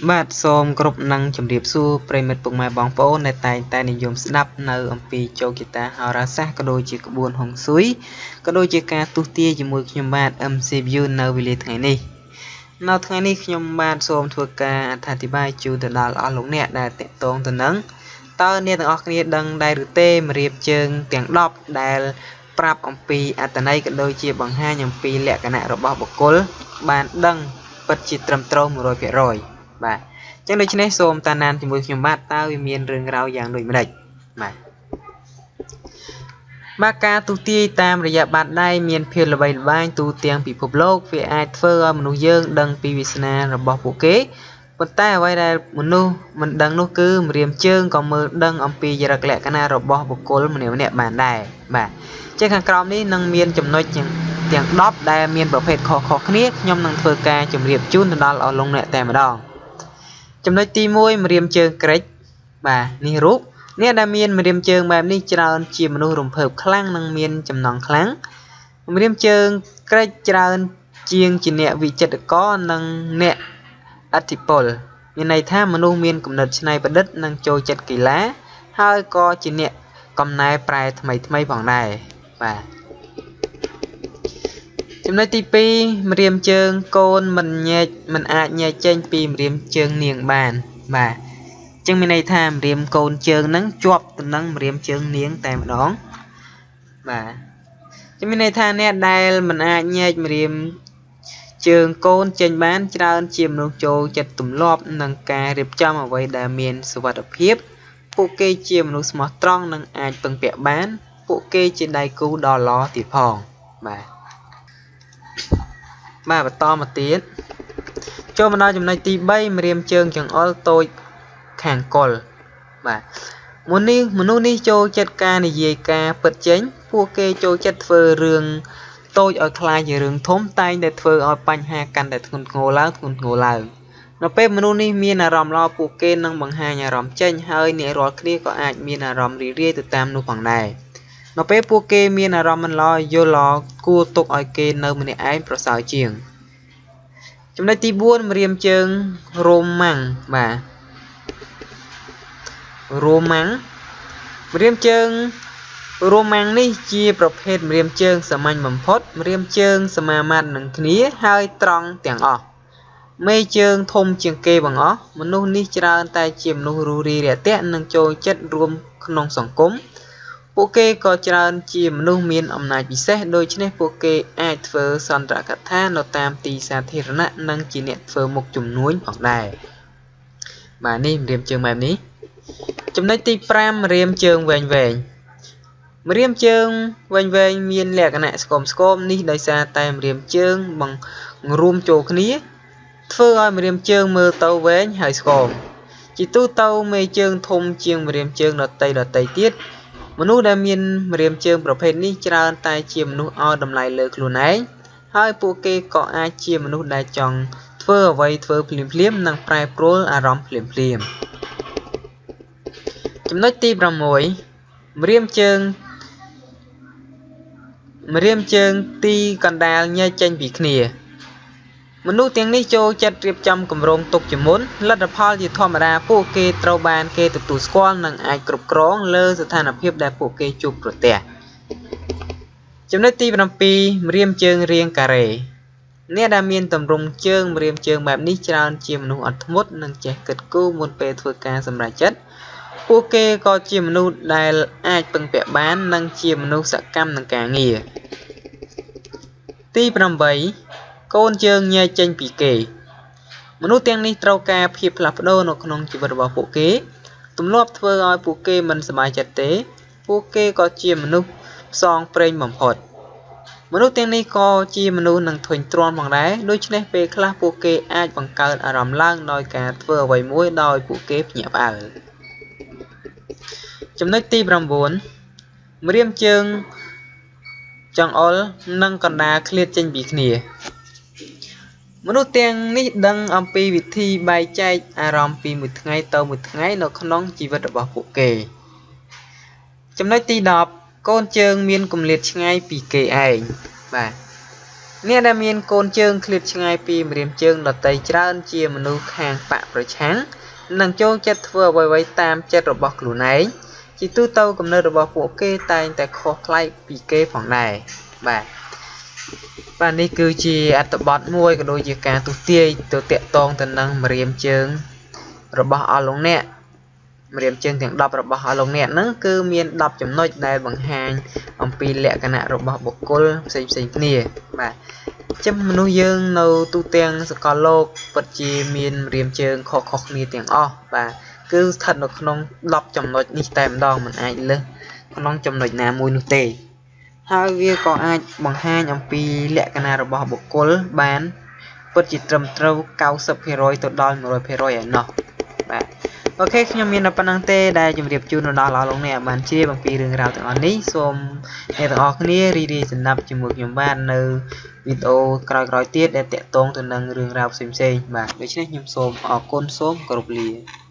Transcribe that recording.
បាទសូមគោរពនិងជម្រាបសួរប្រិយមិត្តពុកម៉ែបងប្អូនដែលតែងតែនិយមស្ដាប់នៅអំពីជោគជតាហោរាសាស្ត្រក៏ដូចជាក្បួនហុងស៊ុយក៏ដូចជាការទស្សន៍ទាយជាមួយខ្ញុំបាទ MCView នៅវេលាថ្ងៃនេះនៅថ្ងៃនេះខ្ញុំបាទសូមធ្វើការអត្ថាធិប្បាយជូនទៅដល់អស់លោកអ្នកដែលតាក់ទងទៅនឹងតើអ្នកទាំងអស់គ្នាដឹងដែរឬទេម្រាមជើងទាំង10ដែលប្រាប់អំពីអត្ថន័យក៏ដូចជាបង្ហាញអំពីលក្ខណៈរបស់បុគ្គលបានដឹងពិតជាត្រឹមត្រូវ 100% បាទអញ្ចឹងដូច្នេះសូមតាមដានជាមួយខ្ញុំបាទតើវាមានរឿងរ៉ាវយ៉ាងដូចម្តេចបាទបាទការទូទាយតាមរយៈបាតដៃមានភាពល្បីល្បាញទូទាំងពិភពលោកវាអាចធ្វើឲ្យមនុស្សយើងដឹងពីវាសនារបស់ពួកគេប៉ុន្តែអ្វីដែលមនុស្សមិនដឹងនោះគឺម្រាមជើងក៏មើលដឹងអំពីចរិតលក្ខណៈរបស់បុគ្គលម្នាក់ៗបានដែរបាទចឹងខាងក្រោមនេះនឹងមានចំណុចទាំង10ដែលមានប្រភេទខុសៗគ្នាខ្ញុំនឹងធ្វើការជម្រាបជូនទៅដល់អស់លោកអ្នកតែម្ដងចំណុចទី1ម្រាមជើងក្រិចបាទនេះរូបអ្នកដែលមានម្រាមជើងបែបនេះច្រើនជាមនុស្សរំភើបខ្លាំងនិងមានចំណង់ខ្លាំងម្រាមជើងក្រិចច្រើនជាងជាអ្នកវិចិត្រករនិងអ្នកឥទ្ធិពលមានន័យថាមនុស្សមានគំនិតច្នៃប្រឌិតនិងចូលចិត្តកីឡាហើយក៏ជាអ្នកកំណែប្រែថ្មីថ្មីផងដែរបាទចំណុចទី2ម្រាមជើងកូនមិនញែកមិនអាចញែកចេញពីម្រាមជើងនាងបានបាទចឹងមានន័យថាម្រាមកូនជើងហ្នឹងជាប់ទៅនឹងម្រាមជើងនាងតែម្ដងបាទចឹងមានន័យថាអ្នកដែលមិនអាចញែកម្រាមជើងកូនចេញបានច្រើនជាមនុស្សចូលចិត្តទម្លាប់និងការរៀបចំអ្វីដែលមានសុវត្ថិភាពពួកគេជាមនុស្សស្មោះត្រង់និងអាចពឹងពាក់បានពួកគេជាដៃគូដ៏ល្អទៀតផងបាទបាទបន្តមកទៀតចូលមកដល់ចំណុចទី3ម្រាមជើងចង្អុលតូចខាងកុលបាទមុននេះមនុស្សនេះចូលចិត្តការនិយាយការពិតចេញពួកគេចូលចិត្តធ្វើរឿងតូចឲ្យក្លាយជារឿងធំតែងតែធ្វើឲ្យបញ្ហាកាន់តែធ្ងន់ធ្ងរឡើងធ្ងន់ធ្ងរឡើងនៅពេលមនុស្សនេះមានអារម្មណ៍ល្អពួកគេនឹងបង្ហាញអារម្មណ៍ចេញហើយអ្នករាល់គ្នាក៏អាចមានអារម្មណ៍រីករាយទៅតាមនោះផងដែរនៅពេលពួកគេមានអារម្មណ៍មិនល្អយល់ល្អគួរទុកឲ្យគេនៅម្នាក់ឯងប្រសើរជាងចំណុចទី4ម្រាមជើងរ៉ូម៉ាំងបាទរ៉ូម៉ាំងម្រាមជើងរ៉ូម៉ាំងនេះជាប្រភេទម្រាមជើងសាមញ្ញបំផុតម្រាមជើងសមាមាត្រនឹងគ្នាហើយត្រង់ទាំងអស់មេជើងធំជាងគេបង្អស់មនុស្សនេះច្រើនតែជាមនុស្សរួសរាយរាក់ទាក់និងចូលចិត្តរួមក្នុងសង្គមពួកគេក៏ច្រើនជាមនុស្សមានអំណាចពិសេសដូច្នេះពួកគេអាចធ្វើសន្ទរកថានៅតាមទីសាធារណៈនិងជាអ្នកធ្វើមុខជំនួញផងដែរបាទនេះម្រាមជើងបែបនេះចំណុចទី5ម្រាមជើងវែងវែងម្រាមជើងវែងវែងមានលក្ខណៈស្គមស្គមនេះដោយសារតែម្រាមជើងបង្រួមចូលគ្នាធ្វើឲ្យម្រាមជើងមើលទៅវែងហើយស្គមជាទូទៅមេជើងធំជាងម្រាមជើងដទៃទៀតមនុស្សដែលមានម្រាមជើងប្រភេទនេះច្រើនតែជាមនុស្សឲ្យតម្លៃលើខ្លួនឯងហើយពួកគេក៏អាចជាមនុស្សដែលចង់ធ្វើអ្វីធ្វើភ្លាមៗនិងប្រែប្រួលអារម្មណ៍ភ្លាមៗចំណុចទី6ម្រាមជើងទីកណ្ដាលញែកចេញពីគ្នាមនុស្សទាំងនេះចូលចិត្តរៀបចំគម្រោងទុកជាមុនលទ្ធផលជាធម្មតាពួកគេត្រូវបានគេទទួលស្គាល់និងអាចគ្រប់គ្រងលើស្ថានភាពដែលពួកគេជួបប្រទះចំណុចទី7ម្រាមជើងរាងការ៉េអ្នកដែលមានទម្រង់ជើងម្រាមជើងបែបនេះច្រើនជាមនុស្សអត់ធ្មត់និងចេះគិតគូរមុនពេលធ្វើការសម្រេចចិត្តពួកគេក៏ជាមនុស្សដែលអាចពឹងពាក់បាននិងជាមនុស្សសកម្មនឹងការងារទី8កូនជើងញែកចេញពីគេមនុស្សទាំងនេះត្រូវការភាពផ្លាស់ប្ដូរនៅក្នុងជីវិតរបស់ពួកគេទម្លាប់ធ្វើឲ្យពួកគេមិនសប្បាយចិត្តទេពួកគេក៏ជាមនុស្សផ្សងព្រេងបំផុតមនុស្សទាំងនេះក៏ជាមនុស្សនឹងធុញទ្រាន់ផងដែរដូច្នេះពេលខ្លះពួកគេអាចបង្កើតអារម្មណ៍ឡើងដោយការធ្វើអ្វីមួយដោយពួកគេភ្ញាក់ផ្អើលចំណុចទី9ម្រាមជើងចង្អុលនិងកណ្ដាលឃ្លាតចេញពីគ្នាមនុស្សទាំងនេះដឹងអំពីវិធីបែងចែកអារម្មណ៍ពីមួយថ្ងៃទៅមួយថ្ងៃនៅក្នុងជីវិតរបស់ពួកគេចំណុចទី10កូនជើងមានគម្លាតឆ្ងាយពីគេឯងបាទ អ្នកដែលមានកូនជើងឃ្លាតឆ្ងាយពីម្រាមជើងដទៃច្រើនជាមនុស្សខាងបក្សប្រឆាំង និងចូលចិត្តធ្វើអ្វីៗតាមចិត្តរបស់ខ្លួនឯង ជាទូទៅគំនិតរបស់ពួកគេតែងតែខុសប្លែកពីគេផងដែរបាទបាទនេះគឺជាអត្ថបទមួយក៏ដូចជាការទស្សន៍ទាយទៅតាក់ទងទៅនឹងម្រាមជើងរបស់អស់លោកអ្នកម្រាមជើងទាំង10របស់អស់លោកអ្នកហ្នឹងគឺមាន10ចំណុចដែលបង្ហាញអំពីលក្ខណៈរបស់បុគ្គលផ្សេងៗគ្នាបាទចឹងមនុស្សយើងនៅទូទាំងសកលលោកពិតជាមានម្រាមជើងខុសៗគ្នាទាំងអស់បាទគឺស្ថិតនៅក្នុង10ចំណុចនេះតែម្ដងមិនអាចលើសក្នុងចំណុចណាមួយនោះទេហើយវាក៏អាចបង្ហាញអំពីលក្ខណៈរបស់បុគ្គលបានពិតជាត្រឹមត្រូវ 90% ទៅដល់ 100% ឯណោះបាទអូខេខ្ញុំមានតែប៉ុណ្្នឹងទេដែលជម្រាបជូនដល់អស់លោកអ្នកបានជ្រាបអំពីរឿងរ៉ាវទាំងអស់នេះសូមអ្នកទាំងអស់គ្នារីករាយស្ដាប់ជាមួយខ្ញុំបាននៅវីដេអូក្រោយៗទៀតដែលតាក់ទងទៅនឹងរឿងរ៉ាវផ្សេងៗបាទដូច្នេះខ្ញុំសូមអរគុណសូមគោរពលា។